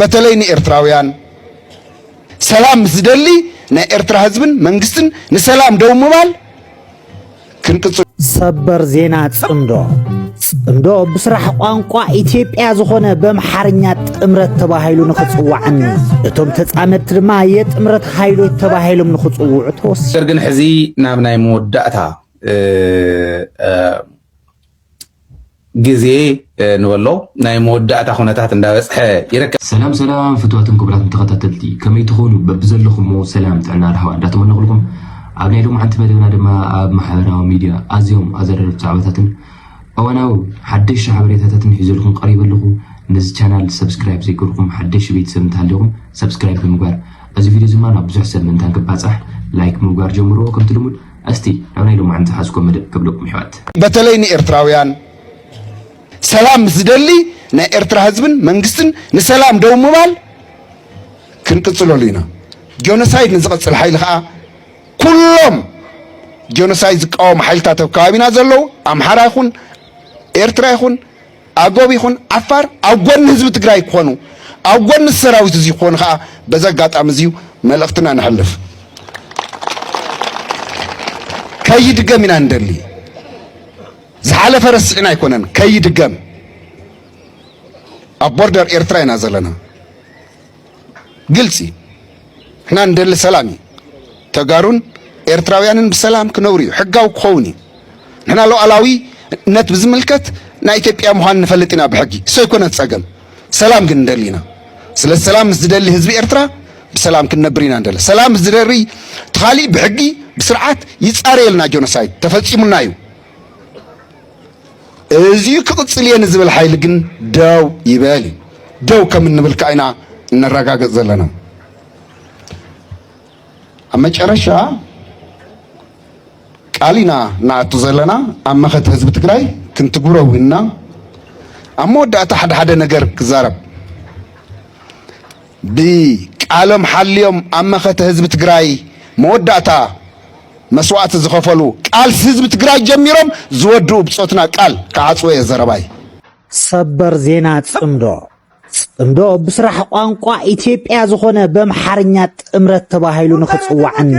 በተለይ ንኤርትራውያን ሰላም ምስ ዝደሊ ናይ ኤርትራ ህዝብን መንግስትን ንሰላም ደው ምባል ክንቅጽል። ሰበር ዜና ጽምዶ። ጽምዶ ብስራሕ ቋንቋ ኢትዮጵያ ዝኾነ በምሓርኛ ጥምረት ተባሂሉ ንኽጽዋዕን እቶም ተጻመድቲ ድማ የጥምረት ኃይሎች ተባሂሎም ንኽጽውዑ ተወሲኑ። ነገር ግን ሕዚ ናብ ናይ መወዳእታ፣ እ፣ እ፣ ግዜ፣ እ፣ ንበሎ ናይ መወዳእታ ኩነታት እንዳበጽሐ ይርከብ። ሰላም ሰላም ፍትዋትን ክቡራትን ተኸታተልቲ፣ ከመይ ትኾኑ? በብዘለኹሞ ሰላም ጥዕና ራህዋ እንዳተመነኹልኩም፣ ኣብ ናይ ሎማዓንቲ መደብና ድማ ኣብ ማሕበራዊ ሚድያ ኣዝዮም ኣዘረርቲ ዛዕባታትን እዋናዊ ሓደሽቲ ሓበሬታታትን ሒዘልኩም ቀሪበ ኣለኹ። ነዚ ቻናል ሰብስክራይብ ዘይገርኩም ሓደሽቲ ቤተሰብ እንተሃሊኹም ሰብስክራይብ ብምግባር እዚ ቪድዮ ድማ ናብ ብዙሕ ሰብ ምእንታን ክባጻሕ ላይክ ምግባር ጀምርዎ። ከምቲ ልሙድ እስቲ ናብ ናይ ሎማዓንቲ ዝሓዝኮ መደብ ከብለኩም ይሕዋት። በተለይ ንኤርትራውያን ሰላም ምስ ዝደሊ ናይ ኤርትራ ህዝብን መንግስትን ንሰላም ደው ምባል ክንቅጽለሉ ኢና። ጆኖሳይድ ንዝቐጽል ሓይሊ ኸኣ ኩሎም ጆኖሳይድ ዝቃወሙ ሓይልታት ኣብ ከባቢና ዘለዉ ኣምሓራ ይኹን ኤርትራ ይኹን ኣጎብ ይኹን ዓፋር ኣብ ጎኒ ህዝቢ ትግራይ ክኾኑ ኣብ ጎኒ ሰራዊት እዚ ክኾኑ ኸኣ በዚ ኣጋጣሚ እዚዩ መልእኽትና ነሕልፍ። ከይድገም ኢና ንደሊ። ዝሓለፈ ረሲዕና ኣይኮነን፣ ከይድገም። ኣብ ቦርደር ኤርትራ ኢና ዘለና። ግልጺ። ንሕና ንደሊ ሰላም እዩ። ተጋሩን ኤርትራውያንን ብሰላም ክነብሩ እዩ። ሕጋዊ ክኸውን እዩ። ንሕና ሉዓላዊነት ብዝምልከት ናይ ኢትዮጵያ ምዃን ንፈልጥ ኢና ብሕጊ። እሱ ኣይኮነን ጸገም። ሰላም ግን ንደሊ ኢና። ስለ ሰላም ምስ ዝደሊ ህዝቢ ኤርትራ ብሰላም ክንነብር ኢና ንደሊ። ሰላም ምስ ዝደሊ እቲ ካሊእ ብሕጊ ብስርዓት ይጻረየልና ጆኖሳይድ ተፈጺሙና እዩ። እዚዩ ክቕጽል እየ ንዝብል ሓይሊ ግን ደው ይበል እዩ። ደው ከም እንብል ከዓ ኢና እነረጋግጽ ዘለና። ኣብ መጨረሻ ቃል ኢና ንኣቱ ዘለና። ኣብ መኸተ ህዝቢ ትግራይ ክንትግብሮ ውና ኣብ መወዳእታ ሓደ ሓደ ነገር ክዛረብ ብቃሎም ሓልዮም ኣብ መኸተ ህዝቢ ትግራይ መወዳእታ መስዋእቲ ዝኸፈሉ ቃልሲ ህዝቢ ትግራይ ጀሚሮም ዝወድኡ ብጾትና ቃል ክዓጽዎ እየ ዘረባይ። ሰበር ዜና ጽምዶ። ጽምዶ ብስራሕ ቋንቋ ኢትዮጵያ ዝኾነ በምሓርኛ ጥምረት ተባሂሉ ንኽጽዋዕን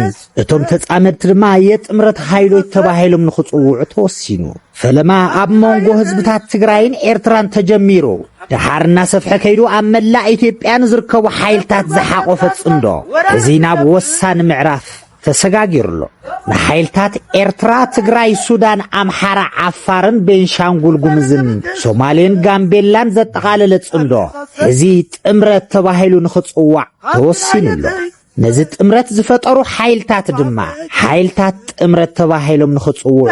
እቶም ተጻመድቲ ድማ የጥምረት ኃይሎች ተባሂሎም ንኽጽውዑ ተወሲኑ። ፈለማ ኣብ መንጎ ህዝብታት ትግራይን ኤርትራን ተጀሚሩ ደሓር እናሰፍሐ ከይዱ ኣብ መላእ ኢትዮጵያ ንዝርከቡ ሓይልታት ዝሓቆፈ ጽምዶ እዚ ናብ ወሳኒ ምዕራፍ ተሰጋጊሩ ኣሎ። ንሓይልታት ኤርትራ፣ ትግራይ፣ ሱዳን፣ ኣምሓራ፣ ዓፋርን ቤንሻንጉል ጉምዝን ሶማሌን ጋምቤላን ዘጠቓለለ ጽምዶ እዚ ጥምረት ተባሂሉ ንኽጽዋዕ ተወሲኑ ኣሎ። ነዚ ጥምረት ዝፈጠሩ ሓይልታት ድማ ሓይልታት ጥምረት ተባሂሎም ንኽጽውዑ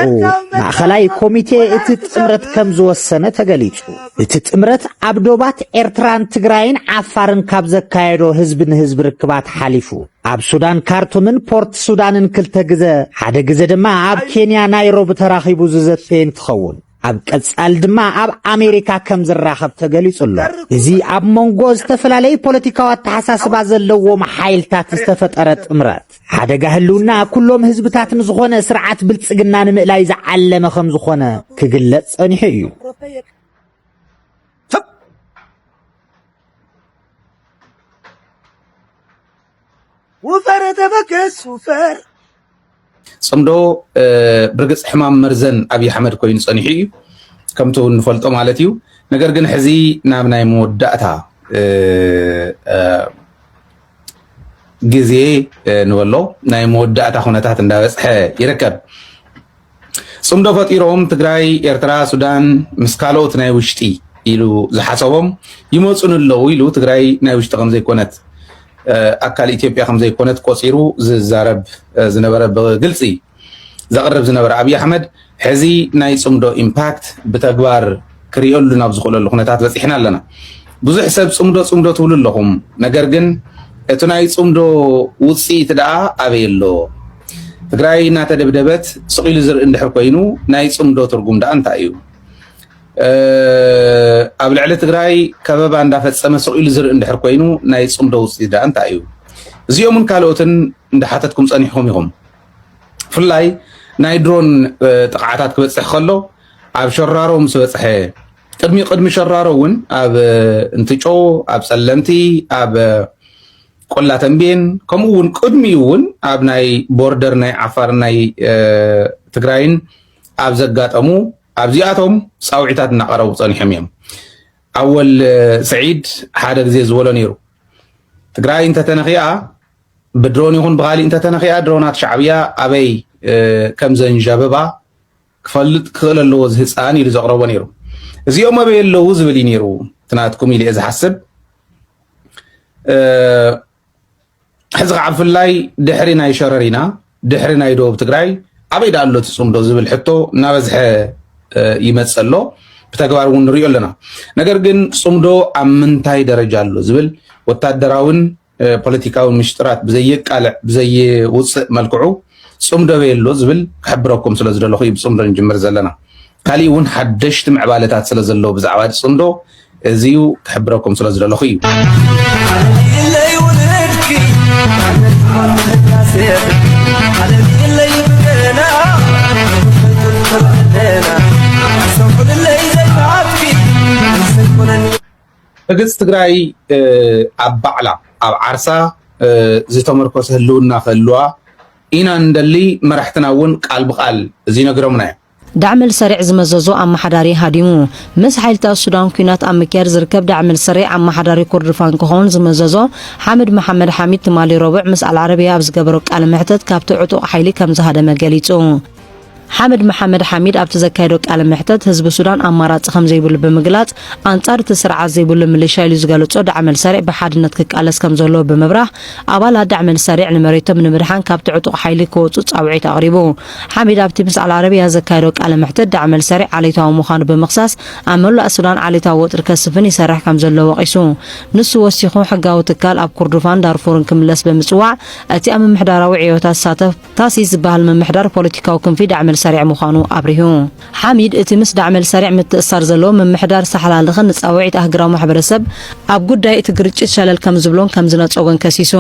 ማእኸላይ ኮሚቴ እቲ ጥምረት ከም ዝወሰነ ተገሊጹ። እቲ ጥምረት ኣብ ዶባት ኤርትራን ትግራይን ዓፋርን ካብ ዘካየዶ ህዝቢ ንህዝቢ ርክባት ሓሊፉ ኣብ ሱዳን ካርቱምን ፖርት ሱዳንን ክልተ ግዘ ሓደ ግዘ ድማ ኣብ ኬንያ ናይሮቢ ተራኺቡ ዝዘተየ እንትኸውን ኣብ ቀጻሊ ድማ ኣብ ኣሜሪካ ከም ዝራኸብ ተገሊጹ ኣሎ። እዚ ኣብ መንጎ ዝተፈላለዩ ፖለቲካዊ ኣተሓሳስባ ዘለዎም ሓይልታት ዝተፈጠረ ጥምረት ሓደጋ ህልውና ኩሎም ህዝብታት ንዝኾነ ስርዓት ብልጽግና ንምእላይ ዝዓለመ ከም ዝኾነ ክግለጽ ጸኒሑ እዩ። ውፈር ተበገስ ውፈር። ጽምዶ ብርግጽ ሕማም መርዘን ኣብይ ኣሕመድ ኮይኑ ጸኒሑ እዩ ከምቲ ንፈልጦ ማለት እዩ። ነገር ግን ሕዚ ናብ ናይ መወዳእታ ግዜ ንበሎ ናይ መወዳእታ ኩነታት እንዳበጽሐ ይርከብ። ጽምዶ ፈጢሮም ትግራይ፣ ኤርትራ፣ ሱዳን ምስ ካልኦት ናይ ውሽጢ ኢሉ ዝሓሰቦም ይመጹን ኣለዉ ኢሉ ትግራይ ናይ ውሽጢ ከም ዘይኮነት ኣካል ኢትዮጵያ ከም ዘይኮነት ቆጺሩ ዝዛረብ ዝነበረ ብግልጺ ዘቕርብ ዝነበረ ኣብይ ኣሕመድ ሕዚ ናይ ጽምዶ ኢምፓክት ብተግባር ክርእየሉ ናብ ዝኽእለሉ ኩነታት በጺሕና ኣለና። ብዙሕ ሰብ ጽምዶ ጽምዶ ትብሉ ኣለኹም፣ ነገር ግን እቲ ናይ ጽምዶ ውጽኢት ደኣ ኣበይ ኣሎ? ትግራይ እናተደብደበት ስቕ ኢሉ ዝርኢ እንድሕር ኮይኑ ናይ ጽምዶ ትርጉም ደኣ እንታይ እዩ? ኣብ ልዕሊ ትግራይ ከበባ እንዳፈጸመ ስቕ ኢሉ ዝርኢ እንድሕር ኮይኑ ናይ ጽምዶ ውጽኢት ደኣ እንታይ እዩ? እዚኦምን ካልኦትን እንዳሓተትኩም ጸኒሕኩም ኢኹም። ብፍላይ ናይ ድሮን ጥቕዓታት ክበጽሕ ከሎ ኣብ ሸራሮ ምስ በጽሐ ቅድሚ ቅድሚ ሸራሮ እውን ኣብ እንትጮ፣ ኣብ ጸለምቲ፣ ኣብ ቆላ ተንቤን፣ ከምኡ እውን ቅድሚኡ እውን ኣብ ናይ ቦርደር ናይ ዓፋር ናይ ትግራይን ኣብ ዘጋጠሙ ኣብዚኣቶም ፃውዒታት እናቐረቡ ፀኒሖም እዮም። ኣወል ስዒድ ሓደ ግዜ ዝበሎ ነይሩ፣ ትግራይ እንተተነኺኣ ብድሮን ይኹን ብኻሊእ እንተተነኺኣ ድሮናት ሻዕብያ ኣበይ ከም ዘንዣበባ ክፈልጥ ክኽእል ኣለዎ እዚ ህፃን ኢሉ ዘቕረቦ ነይሩ። እዚኦም ኣበይ ኣለዉ ዝብል እዩ ነይሩ ትናትኩም ኢሉ እየ ዝሓስብ። ሕዚ ከዓ ብፍላይ ድሕሪ ናይ ሸረሪና ድሕሪ ናይ ደቡብ ትግራይ ኣበይ ዳ ኣሎ እቲ ፅምዶ ዝብል ሕቶ እናበዝሐ ይመፅእ ኣሎ። ብተግባር እውን ንሪኦ ኣለና። ነገር ግን ፅምዶ ኣብ ምንታይ ደረጃ ኣሎ ዝብል ወታደራውን ፖለቲካዊ ምሽጥራት ብዘየቃልዕ ብዘየውፅእ መልክዑ ፅምዶ ኣበይ ኣሎ ዝብል ክሕብረኩም ስለ ዝደለኹ እዩ ብፅምዶ ንጅምር ዘለና። ካሊእ እውን ሓደሽቲ ምዕባለታት ስለ ዘለዎ ብዛዕባ ፅምዶ እዚዩ ክሕብረኩም ስለ ዝደለኹ እዩ። ርግፅ ትግራይ ኣብ ባዕላ ኣብ ዓርሳ ዝተመርኮሰ ህልውና ክህልዋ ኢና እንደሊ። መራሕትና እውን ቃል ብቃል እዚ ነግረሙና እዮም። ዳዕመል ሰሪዕ ዝመዘዞ ኣመሓዳሪ ሃዲሙ። ምስ ሓይልታት ሱዳን ኲናት ኣብ ምክያድ ዝርከብ ዳዕመል ሰሪዕ ኣመሓዳሪ ኩርድፋን ክኸውን ዝመዘዞ ሓምድ መሓመድ ሓሚድ ትማሊ ረቡዕ ምስ ኣልዓረብያ ኣብ ዝገበሮ ቃለ መሕተት ካብቲ ዕጡቕ ሓይሊ ከም ዝሃደመ ገሊጹ። ሓምድ መሓመድ ሓሚድ ኣብቲ ዘካየዶ ቃለ መሕተት ህዝቢ ሱዳን ኣማራጺ ከም ዘይብሉ ብምግላጽ ኣንጻር እቲ ስርዓት ዘይብሉ ምልሻ ኢሉ ዝገለጾ ዳዕመል ሰሪዕ ብሓድነት ክቃለስ ከም ዘለዎ ብምብራህ ኣባላት ዳዕመል ሰሪዕ ንመሬቶም ንምድሓን ካብቲ ዕጡቕ ሓይሊ ክወጹ ጻውዒት ኣቕሪቡ። ሓሚድ ኣብቲ ምስ ኣልዓረብያ ዘካየዶ ቃለ መሕተት ዳዕመል ሰሪዕ ዓሌታዊ ምዃኑ ብምኽሳስ ኣብ መላእ ሱዳን ዓሌታዊ ወጥሪ ከስፍን ይሰርሕ ከም ዘሎ ወቒሱ። ንሱ ወሲኹ ሕጋዊ ትካል ኣብ ኩርዱፋን ዳርፉርን ክምለስ ብምጽዋዕ እቲ ኣብ ምምሕዳራዊ ዕዮታት ዝሳተፍ ታሲስ ዝበሃል ምምሕዳር ፖለቲካዊ ክንፊ ዳዕመል ሰሪዕ ምዃኑ ኣብሪሁ። ሓሚድ እቲ ምስ ዳዕመል ሰሪዕ ምትእሳር ዘለዎ ምምሕዳር ሳሕላልኽን ንጻውዒት ኣህግራዊ ማሕበረሰብ ኣብ ጉዳይ እቲ ግርጭት ሸለል ከም ዝብሎን ከም ዝነጸጎን ከሲሱ።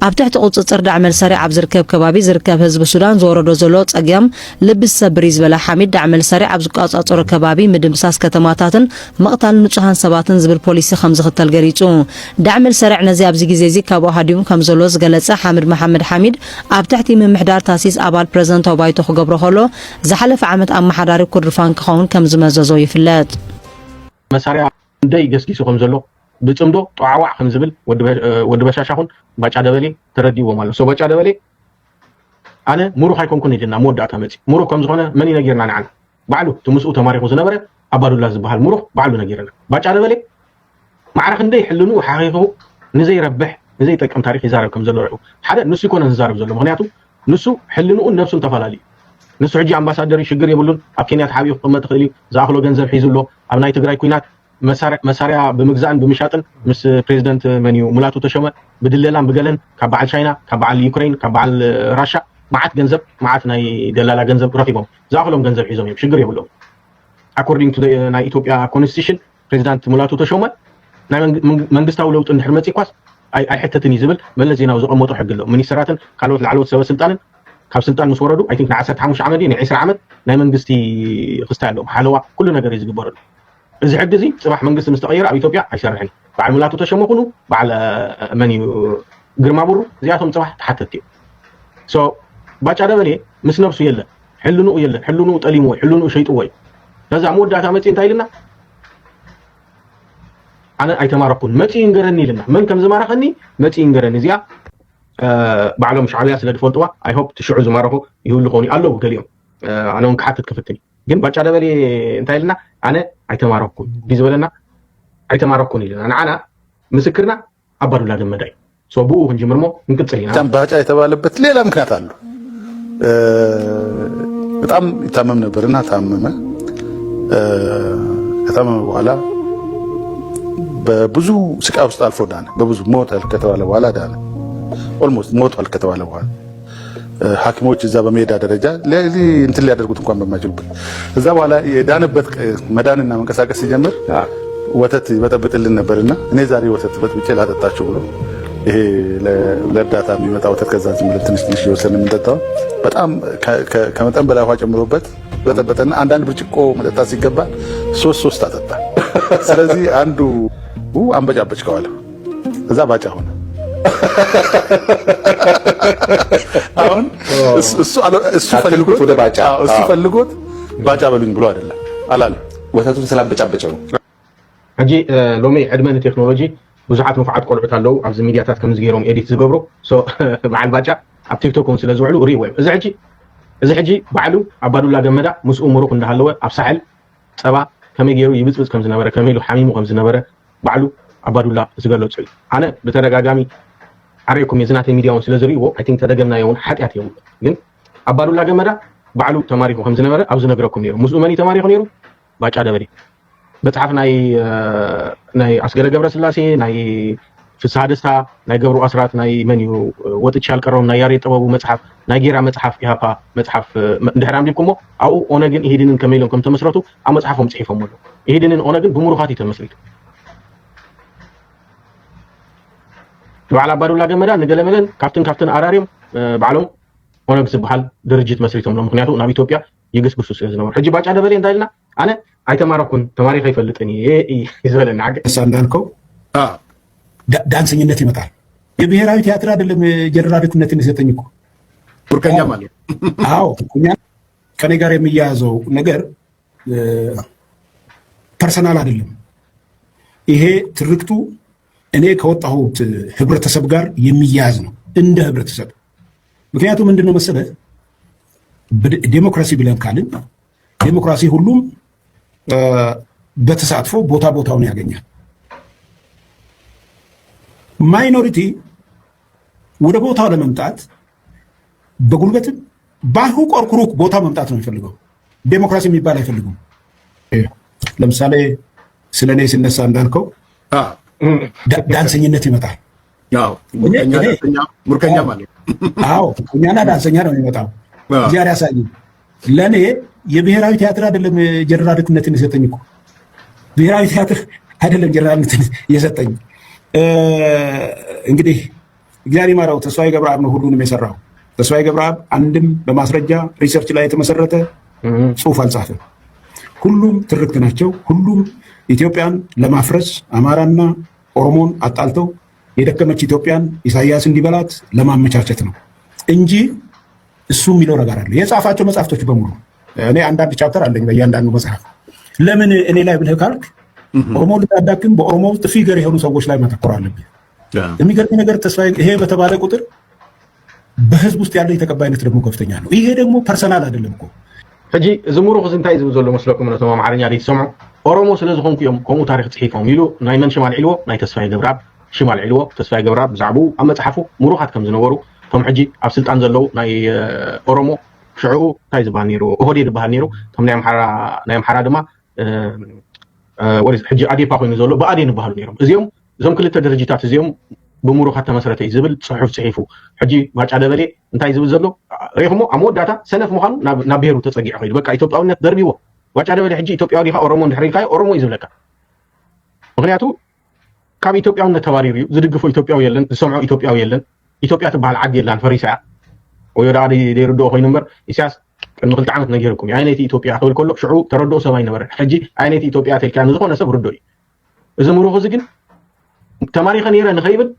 ኣብ ትሕቲ ቁጽጽር ዳዕመል ሰሪዕ ኣብ ዝርከብ ከባቢ ዝርከብ ህዝቢ ሱዳን ዝወረዶ ዘሎ ጸገም ልቢ ዝሰብር እዩ ዝበለ ሓሚድ ዳዕመል ሰሪዕ ኣብ ዝቆጻጸሮ ከባቢ ምድምሳስ ከተማታትን ምቕታል ንጹሃን ሰባትን ዝብል ፖሊሲ ከም ዝኽተል ገሊጹ። ዳዕመል ሰሪዕ ነዚ ኣብዚ ግዜ እዚ ካብኡ ሃዲሙ ከም ዘሎ ዝገለጸ ሓምድ መሓመድ ሓሚድ ኣብ ትሕቲ ምምሕዳር ታሲስ ኣባል ፕረዚደንታዊ ባይቶ ክገብሮ ከሎ ዝሓለፈ ዓመት ኣመሓዳሪ ኩርድፋን ክኸውን ከም ዝመዘዞ ይፍለጥ። መሳርያ እንደይ ገስጊሱ ከም ዘሎ ብጽምዶ ጠዋዕዋዕ ከም ዝብል ወዲ በ- ወዲ በሻሻ ኹን ባጫ ደበሌ ተረዲዎም ኣሎ። ሶ ባጫ ደበሌ ኣነ ሙሩኽ ኣይኮንኩን ኢልና መወዳእታ መጺ ሙሩኽ ከም ዝኾነ መን ይነጊርና ንዓና ባዕሉ እቲ ምስኡ ተማሪኹ ዝነበረ ኣባዱላ ዝበሃል ሙሩኽ ባዕሉ ነጊርና። ባጫ ደበሌ ማዕረ ክንደይ ሕልንኡ ሓኺኹ ንዘይረብሕ ንዘይጠቅም ታሪኽ ይዛረብ ከም ዘሎ ርሑ ሓደ ንሱ ይኮነን ዝዛረብ ዘሎ ምክንያቱ ንሱ ሕልንኡን ነብሱን ተፈላለዩ። ንሱ ሕጂ ኣምባሳደር እዩ ሽግር የብሉን ኣብ ኬንያ ተሓቢኡ ክቅመጥ ይኽእል እዩ ዝኣኽሎ ገንዘብ ሒዙ ኣሎ ኣብ ናይ ትግራይ ኩናት መሳርያ ብምግዛእን ብምሻጥን ምስ ፕሬዚደንት መን እዩ ሙላቱ ተሾመ ብድለላን ብገለን ካብ በዓል ቻይና ካብ በዓል ዩክሬን ካብ በዓል ራሻ መዓት ገንዘብ መዓት ናይ ደላላ ገንዘብ ረኺቦም ዝኣኽሎም ገንዘብ ሒዞም እዮም ሽግር የብሎም። According to ናይ ኢትዮጵያ constitution ፕሬዚዳንት ሙላቱ ተሾመ ናይ መንግስታዊ ለውጢ እንድሕር መፂኳስ ኣይሕተትን እዩ ዝብል መለስ ዜናዊ ዘቐመጦ ሕጊ ኣሎ። ሚኒስተራትን ካልኦት ላዕለዎት ሰበ ስልጣንን ካብ ስልጣን ምስ ወረዱ I think ንዓሰርተ ሓሙሽተ ዓመት ናይ ዕስራ ዓመት ናይ መንግስቲ ክስታይ ኣለዎም ሓለዋ ኩሉ ነገር እዩ ዝግበረሉ። እዚ ሕጊ እዚ ፅባሕ መንግስቲ ምስ ተቐየረ ኣብ ኢትዮጵያ ኣይሰርሕን። በዓል ሙላቱ ተሸመ ኩኑ በዓል መን እዩ ግርማ ብሩ እዚኣቶም ፅባሕ ተሓተትቲ እዮም። So ባጫ ደበሌ ምስ ነብሱ የለን ሕልንኡ የለን ሕልንኡ ጠሊምዎ እዩ ሕልንኡ ሸይጥዎ እዩ። ከዛ መወዳእታ መፂ እንታይ ኢልና ኣነ ኣይተማረኩን መፂ ይንገረኒ ኢልና መን ከም ዝማረኸኒ መፂ ይንገረኒ እዚኣ ባዕሎም ሻዕብያ ስለ ዝፈልጥዋ I hope ትሽዑ ዝማረኹ ይህሉ ኾኑ ኣለዉ ገሊኦም ኣነ እውን ክሓትት ክፍትን ግን ባጫ ደበሌ እንታይ ኢልና ኣነ ኣይተማረኩን ድዩ ዝበለና ኣይተማረኩን ኢልና ንዓና ምስክርና ኣባዱላ ገመዳ እዩ so ብኡ ክንጅምር ሞ ክንቅፅል ኢና እዛም ባጫ የተባለበት ሌላ ምክንያት አሉ በጣም ይታመም ነበርና ታመመ ከታመመ በኋላ በብዙ ስቃይ ውስጥ አልፎ ዳነ በብዙ ሞት ከተባለ በኋላ ዳነ almost ሞቷል ከተባለ በኋላ ሐኪሞች እዛ በሜዳ ደረጃ እንትን ሊያደርጉት እንኳን በማይችሉበት እዛ በኋላ የዳነበት መዳንና መንቀሳቀስ ሲጀምር ወተት ይበጠብጥልን ነበርና እኔ ዛሬ ወተት በጥብጬ ላጠጣችሁ ብሎ ይሄ ለእርዳታ የሚመጣ ወተት ከዛ ዝም ብለን ትንሽ ትንሽ እየወሰድን የምንጠጣው በጣም ከመጠን በላይ ውሃ ጨምሮበት በጠበጠና አንዳንድ ብርጭቆ መጠጣት ሲገባ ሶስት ሶስት አጠጣ። ስለዚህ አንዱ አንበጫበጭ ከዋለ እዛ ባጫ ሆነ። አሁን እሱ ፈልጎት ወደ ባጫ እሱ ፈልጎት ባጫ በሉኝ ብሎ አይደለም አላለ። ወተቱን ስላበጫበጨው ነው። ሕጂ ሎሚ ዕድመ ንቴክኖሎጂ ብዙሓት ንፉዓት ቆልዑት ኣለዉ ኣብዚ ሚድያታት ከምዚ ገይሮም ኤዲት ዝገብሩ በዓል ባጫ ኣብ ቲክቶክ እውን ስለ ዝውዕሉ ርእይዎ እዮም። እዚ ሕጂ እዚ ሕጂ ባዕሉ ኣባዱላ ገመዳ ምስኡ ምሩኽ እንዳሃለወ ኣብ ሳሕል ጸባ ከመይ ገይሩ ይብጽብጽ ከም ዝነበረ ከመይ ኢሉ ሓሚሙ ከም ዝነበረ ባዕሉ ኣባዱላ ዝገለጹ እዩ። ኣነ ብተደጋጋሚ ኣርእኩም እዚ ናተይ ሚድያ እውን ስለ ዝርእይዎ ኣይ ቲንክ ተደገምናዮ እውን ሓጢኣት የብሉ። ግን ኣባዱላ ገመዳ ባዕሉ ተማሪኹ ከም ዝነበረ ኣብዚ ነግረኩም ነይሩ። ምስኡ መን እዩ ተማሪኹ ነይሩ? ባጫ ደበሌ። መጽሓፍ ናይ ናይ ኣስገደ ገብረስላሴ ናይ ፍስሃ ደስታ ናይ ገብሩ ኣስራት ናይ መን እዩ ወጥቼ ኣልቀረውም ናይ ያሬድ ጥበቡ መጽሓፍ ናይ ጌራ መጽሓፍ ኢሃፓ መጽሓፍ እንድሕር ኣንቢብኩሞ ኣብኡ ኦነግን ኢሂድንን ከመይ ኢሎም ከም ተመስረቱ ኣብ መጽሓፎም ጽሒፎም ኣሎ። ኢሂድንን ኦነግን ብምሩኻት እዩ ተመስሪቱ። በዓል ኣባዱላ ገመዳ ንገለመለን ካብትን ካብትን ኣራርዮም ባዕሎም ኦነግ ዝበሃል ድርጅት መስሪቶም ኣሎ። ምክንያቱ ናብ ኢትዮጵያ ይግስግሱ ስለ ዝነበሩ ሕጂ ባጫ ደበሌ እንታይ ኢልና ኣነ ኣይተማረኩን ተማሪኸ ይፈልጥን እየ እዩ ዝበለና። ዓገ እሳ እንዳልከው ዳ- ዳንሰኝነት ይመጣል። የብሔራዊ ቲያትር አይደለም ጀነራልነትን የሰጠኝ እኮ። ቱርከኛ ማለት አዎ እኛ ከኔ ጋር የሚያያዘው ነገር ፐርሰናል አይደለም። ይሄ ትርክቱ እኔ ከወጣሁት ህብረተሰብ ጋር የሚያያዝ ነው እንደ ህብረተሰብ። ምክንያቱም ምንድነው መሰለ ዴሞክራሲ ብለን ካልን ዴሞክራሲ ሁሉም በተሳትፎ ቦታ ቦታውን ያገኛል። ማይኖሪቲ ወደ ቦታው ለመምጣት በጉልበትም ባሁ ቆርኩሩክ ቦታ መምጣት ነው የሚፈልገው። ዴሞክራሲ የሚባል አይፈልጉም። ለምሳሌ ስለ እኔ ስነሳ እንዳልከው ዳንሰኝነት ይመጣል። ሙርከኛ ማለት አዎ ሙርከኛና ዳንሰኛ ነው የሚመጣው። እግዚአብሔር ያሳይ። ለእኔ የብሔራዊ ቲያትር አይደለም ጀነራልነትን የሰጠኝ እኮ ብሔራዊ ቲያትር አይደለም ጀነራልነትን የሰጠኝ። እንግዲህ እግዚአብሔር ይማረው ተስፋዬ ገብረአብ ነው ሁሉንም የሰራው። ተስፋዬ ገብረአብ አንድም በማስረጃ ሪሰርች ላይ የተመሰረተ ጽሁፍ አልጻፈም። ሁሉም ትርክት ናቸው። ሁሉም ኢትዮጵያን ለማፍረስ አማራና ኦሮሞን አጣልተው የደከመች ኢትዮጵያን ኢሳያስ እንዲበላት ለማመቻቸት ነው እንጂ እሱ የሚለው ነገር አለ። የጻፋቸው መጽሐፍቶች በሙሉ እኔ አንዳንድ ቻፕተር አለኝ በእያንዳንዱ መጽሐፍ። ለምን እኔ ላይ ብለህ ካልክ ኦሮሞ ልታዳክም በኦሮሞ ውስጥ ፊገር የሆኑ ሰዎች ላይ ማተኮር አለብህ። የሚገርም ነገር ተስፋ ይሄ በተባለ ቁጥር በህዝብ ውስጥ ያለኝ ተቀባይነት ደግሞ ከፍተኛ ነው። ይሄ ደግሞ ፐርሰናል አይደለም እኮ። ሕጂ እዚ ምሩኽ እዚ እንታይ ዝብል ዘሎ መስለኩም ነቶም ኣምሓርኛ ዘይትሰምዑ ኦሮሞ ስለ ዝኾንኩ እዮም ከምኡ ታሪክ ፅሒፎም ኢሉ ናይ መን ሽም ኣልዒልዎ ናይ ተስፋዬ ገብረኣብ ሽም ኣልዒልዎ። ተስፋዬ ገብረኣብ ብዛዕባኡ ኣብ መፅሓፉ ምሩኻት ከም ዝነበሩ እቶም ሕጂ ኣብ ስልጣን ዘለዉ ናይ ኦሮሞ ሽዕኡ እንታይ ዝበሃል ነይሩ ኦህዴድ ዝበሃል ነይሩ። እቶም ናይ ኣምሓራ ድማ ወደ ሕጂ ኣዴፓ ኮይኑ ዘሎ ብኣዴን ይበሃሉ ነይሮም። እዚኦም እዞም ክልተ ድርጅታት እዚኦም ብምሩኻት ተመሰረተ እዩ ዝብል ፅሑፍ ፅሒፉ። ሕጂ ባጫ ደበሌ እንታይ ዝብል ዘሎ ሪኢኹሞ? ኣብ መወዳእታ ሰነፍ ምዃኑ ናብ ብሄሩ ተፀጊዑ ከይዱ በቃ ኢትዮጵያውነት ደርቢዎ። ባጫ ደበሌ ሕጂ ኢትዮጵያዊ ዲኻ ኦሮሞ እንድሕር ኢልካዮ ኦሮሞ እዩ ዝብለካ። ምክንያቱ ካብ ኢትዮጵያውነት ተባሪሩ እዩ። ዝድግፎ ኢትዮጵያዊ የለን፣ ዝሰምዖ ኢትዮጵያዊ የለን። ኢትዮጵያ ትበሃል ዓዲ የላን፣ ፈሪሳ እያ። ወይ ወደ ዓዲ ዘይርድኦ ኮይኑ እምበር ኢሳያስ ቅድሚ ክልተ ዓመት ነጊርኩም ኣየነይቲ ኢትዮጵያ ክብል ከሎ ሽዑ ተረድኦ ሰብ ኣይነበረን። ሕጂ ኣየነይቲ ኢትዮጵያ ተልካ ንዝኾነ ሰብ ርዶ እዩ። እዚ ምሩኽ እዚ ግን ተማሪኸ ነይረ ንኸይብል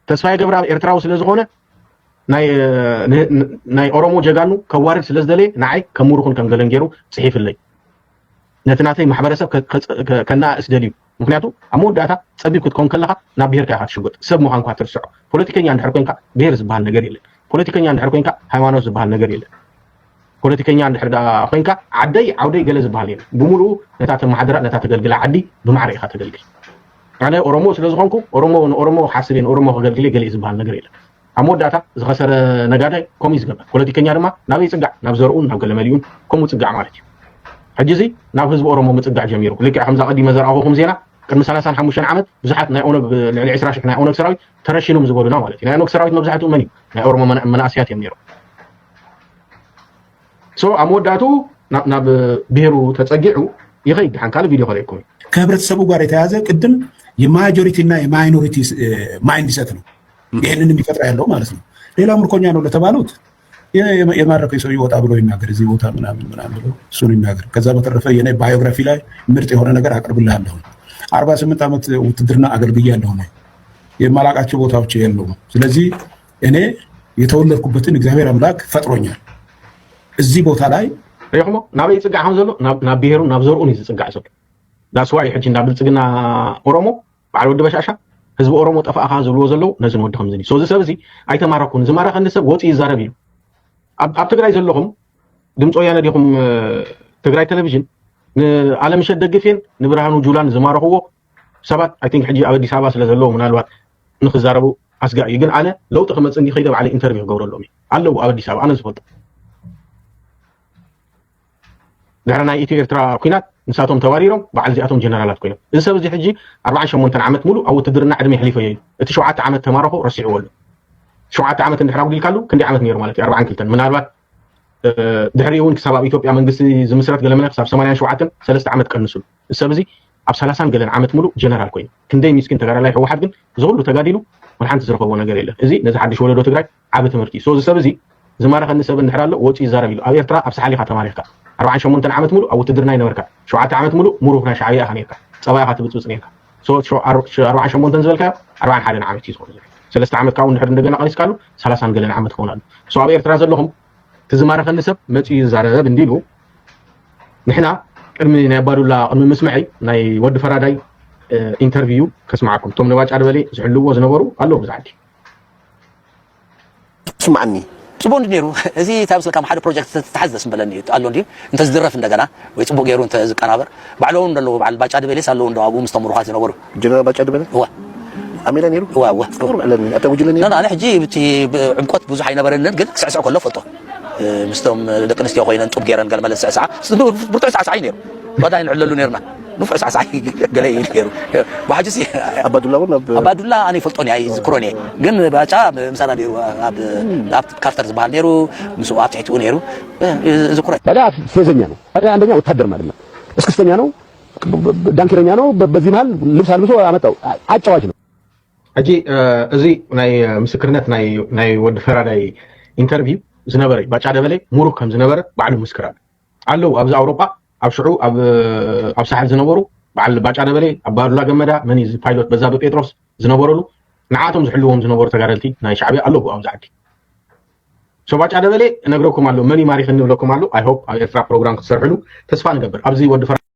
ተስፋዬ ገብረኣብ ኤርትራዊ ስለ ዝኾነ ናይ ኦሮሞ ጀጋኑ ከዋርድ ስለ ዝደለየ ንዓይ ከም ምሩኽን ከም ገለን ገይሩ ፅሒፍለይ። ነቲ ናተይ ማሕበረሰብ ከነኣእስ ደልዩ። ምክንያቱ ኣብ መወዳእታ ፀቢብ ክትከውን ከለካ ናብ ብሄርካ ኢካ ትሽጎጥ። ሰብ ምኳንኳ ትርስዖ። ፖለቲከኛ እንድሕር ኮንካ ብሄር ዝበሃል ነገር የለን። ፖለቲከኛ እንድሕር ኮንካ ሃይማኖት ዝበሃል ነገር የለን። ፖለቲከኛ እንድሕር ደኣ ኮይንካ ዓደይ ዓውደይ ገለ ዝበሃል የለን። ብምሉኡ ነታ ተመሓድራ ነታ ተገልግላ ዓዲ ብማዕረ ኢኻ ተገልግል። ኣነ ኦሮሞ ስለ ዝኾንኩ ኦሮሞ ንኦሮሞ ሓስብ እየ ንኦሮሞ ከገልግል እየ ገለ ዝበሃል ነገር የለን። ኣብ መወዳእታ ዝኸሰረ ነጋዳይ ከምኡ እዩ ዝገብር። ፖለቲከኛ ድማ ናበይ ይፅጋዕ? ናብ ዘርኡን ናብ ገለመሊኡን ከምኡ ፅጋዕ ማለት እዩ። ሕጂ እዚ ናብ ህዝቢ ኦሮሞ ምፅጋዕ ጀሚሩ። ልክዕ ከምዛ ቀዲመ ዘርኣኹኹም ዜና ቅድሚ ሰላሳን ሓሙሽተን ዓመት ብዙሓት ናይ ኦነግ ልዕሊ ዕስራ ሽሕ ናይ ኦነግ ሰራዊት ተረሺኖም ዝበሉና ማለት እዩ። ናይ ኦነግ ሰራዊት መብዛሕትኡ መን እዩ? ናይ ኦሮሞ መናእሰያት እዮም ነይሮም። ሶ ኣብ መወዳእትኡ ናብ ብሄሩ ተፀጊዑ ይኸይድ። ደሓን ካልእ ቪድዮ ከርእየኩም እዩ። ከህብረተሰቡ ጋር የተያዘ ቅድም የማጆሪቲ እና የማይኖሪቲ ማይንድሰት ነው ይህንን የሚፈጥር ያለው ማለት ነው። ሌላ ምርኮኛ ነው ለተባሉት የማረከኝ ሰውዬ ወጣ ብሎ ይናገር፣ እዚህ ቦታ ምናምን ምናምን ብሎ እሱን ይናገር። ከዛ በተረፈ የኔ ባዮግራፊ ላይ ምርጥ የሆነ ነገር አቅርብልሃለሁ። አርባ ስምንት ዓመት ውትድርና አገልግያለሁ። የማላቃቸው ቦታዎች የለውም። ስለዚህ እኔ የተወለድኩበትን እግዚአብሔር አምላክ ፈጥሮኛል። እዚህ ቦታ ላይ ሪኹሞ ናበይ ይፅጋዕ ከም ዘሎ ናብ ብሄሩን ናብ ዘርኡን እዩ ዝፅጋዕ ዘሎ። ዳስዋይ ሕጂ እንዳ ብልፅግና ኦሮሞ በዓል ወዲ በሻሻ ህዝቢ ኦሮሞ ጠፋእኻ ዝብልዎ ዘለዉ ነዚ ንወዲ ከምዚ ሶ እዚ ሰብ እዚ ኣይተማረኩን። ዝማረኸኒ ሰብ ወፂ ይዛረብ ኢሉ። ኣብ ትግራይ ዘለኹም ድምፂ ወያነ ዲኹም? ትግራይ ቴሌቪዥን ንኣለምሸት ደግፌን ንብርሃኑ ጁላን ዝማረኽዎ ሰባት ኣይ ቲንክ ሕጂ ኣብ ኣዲስ ኣበባ ስለ ዘለዉ ምናልባት ንክዛረቡ ኣስጋእ እዩ። ግን ኣነ ለውጢ ክመፅእ እንዲ ከይደ ባዕለ ኢንተርቪው ክገብረሎም እዩ ኣለዉ ኣብ ኣዲስ ኣበባ ኣነ ዝፈልጦ ድሕሪ ናይ ኢትዮ ኤርትራ ኩናት ንሳቶም ተባሪሮም በዓል እዚኣቶም ጀነራላት ኮይኖም። እዚ ሰብ እዚ ሕጂ ኣርባዓን ሸሞንተን ዓመት ሙሉ ኣብ ውትድርና ዕድመ የሕሊፈዮ እዩ። እቲ ሸውዓተ ዓመት ተማረኾ ረሲዕዎ ኣሎ። ሸውዓተ ዓመት እንድሕር ኣጉዲልካሉ ክንደይ ዓመት ነይሩ ማለት እዩ? ኣርባዓን ክልተን ምናልባት ድሕሪኡ እውን ክሳብ ኣብ ኢትዮጵያ መንግስቲ ዝምስረት ገለመለ ክሳብ ሰማንያን ሸውዓተን ሰለስተ ዓመት ቀንሱሉ። እዚ ሰብ እዚ ኣብ ሰላሳን ገለን ዓመት ሙሉ ጀነራል ኮይኑ ክንደይ ሚስኪን ተጋዳላይ ህወሓት ግን እዚ ኩሉ ተጋዲሉ ወላ ሓንቲ ዝረኸቦ ነገር የለን። እዚ ነዚ ሓድሽ ወለዶ ትግራይ ዓቢ ትምህርቲ እዩ። So እዚ ሰብ እዚ ዝማረኸኒ ሰብ እንድሕር ኣሎ ወፂኡ ይዛረብ ኢሉ። ኣብ ኤርትራ ኣብ ሰሓል ኢኻ ተማሪኽካ። ኣርባዓን ሸሞንተን ዓመት ሙሉእ ኣብ ውትድርና ይነበርካ። ሸውዓተ ዓመት ሙሉእ ሙሩኽ ናይ ሻዕብያ ኢኻ ነርካ። ፀባ ኢኻ ትብፅብፅ ነርካ። So ኣርባዓን ሸሞንተን ዝበልካዮ ኣርባዓን ሓደን ዓመት እዩ ዝኾን ዘሎ። ሰለስተ ዓመት ካብኡ እንድሕር እንደገና ቀኒስካሉ ሰላሳን ገለን ዓመት ክኸውን ኣሎ። So ኣብ ኤርትራ ዘለኹም እቲ ዝማረኸኒ ሰብ መፂኡ ይዛረብ እንዲሉ ንሕና ቅድሚ ናይ ኣባዱላ ቅድሚ ምስምዐይ ናይ ወዲ ፈራዳይ ኢንተርቪው ከስምዓኩም። እቶም ንባጫ ደበሌ ዝሕልዎ ዝነበሩ ኣለዉ ብዛዕዲ ስማዕኒ ጽቡቅ እንዲ ነይሩ። እዚ እንታይ መስለካ ሓደ ፕሮጀክት ተተሓዝ ደስ ምበለኒ እዩ ኣሎ እንዲ እንተ ዝድረፍ እንደገና ወይ ጽቡቅ ገይሩ እንተ ዝቀናበር ባዕሎም እንደለዉ በዓል ባጫ ደበሌስ ኣለዉ እንዶ ኣብኡ ምስ ተምሩኻት ዝነበሩ ጀነራል ባጫ ደበለ እዋ ኣሜላ ነይሩ እዋ እዋ ፍቅር ብዕለኒ ኣታ ጉጅለ ነይሩ ኣነ ሕጂ እቲ ዕምቆት ብዙሕ ኣይነበረንን ግን ክስዕስዕ ከሎ ፈልጦ ምስቶም ደቂ ኣንስትዮ ኮይነን ጡብ ገይረን ገለ መለ ዝስዕስዓ ብርቱዕ ሳዕሳዓይ ነይሩ ዋዳ ንዕለሉ ነይርና ንፉዕ ሳዕሳዕ ገለ እዩ ነይሩ። ብሓጂ ሲ ኣባዱላ እውን ኣብ ኣባዱላ ኣነ ይፈልጦን እየ ኣይዝክሮን እየ ግን ባጫ ምሳና ነይሩ ኣብ ኣብ ካርተር ዝበሃል ነይሩ ምስኡ ኣብ ትሕቲኡ ነይሩ ዝክሮ ታዲያ ፌዘኛ ነው። ታዲያ አንደኛ ወታደርም አይደለም፣ እስክስተኛ ነው፣ ዳንኪረኛ ነው። በዚህ መሀል ልብስ አልብሶ አመጣው። አጫዋች ነው። ሕጂ እዚ ናይ ምስክርነት ናይ ወዲ ፈራዳይ ኢንተርቪው ዝነበረ ባጫ ደበሌ ሙሩክ ከም ዝነበረ ባዕሉ ምስክር ኣሎ። ኣለዉ ኣብዚ ኣውሮጳ ኣብ ሽዑ ኣብ ሳሕል ዝነበሩ በዓል ባጫ ደበሌ ኣባዱላ ገመዳ መን እዚ ፓይሎት በዛብህ ጴጥሮስ ዝነበሩሉ ንዓቶም ዝሕልዎም ዝነበሩ ተጋደልቲ ናይ ሻዕብያ ኣለዉ ኣብዚ ዓዲ። So ባጫ ደበሌ እነግረኩም ኣሎ መን ይማሪኽ እንብለኩም ኣሎ። I hope ኣብ ኤርትራ ፕሮግራም ክትሰርሕሉ ተስፋ ንገብር። ኣብዚ ወዲ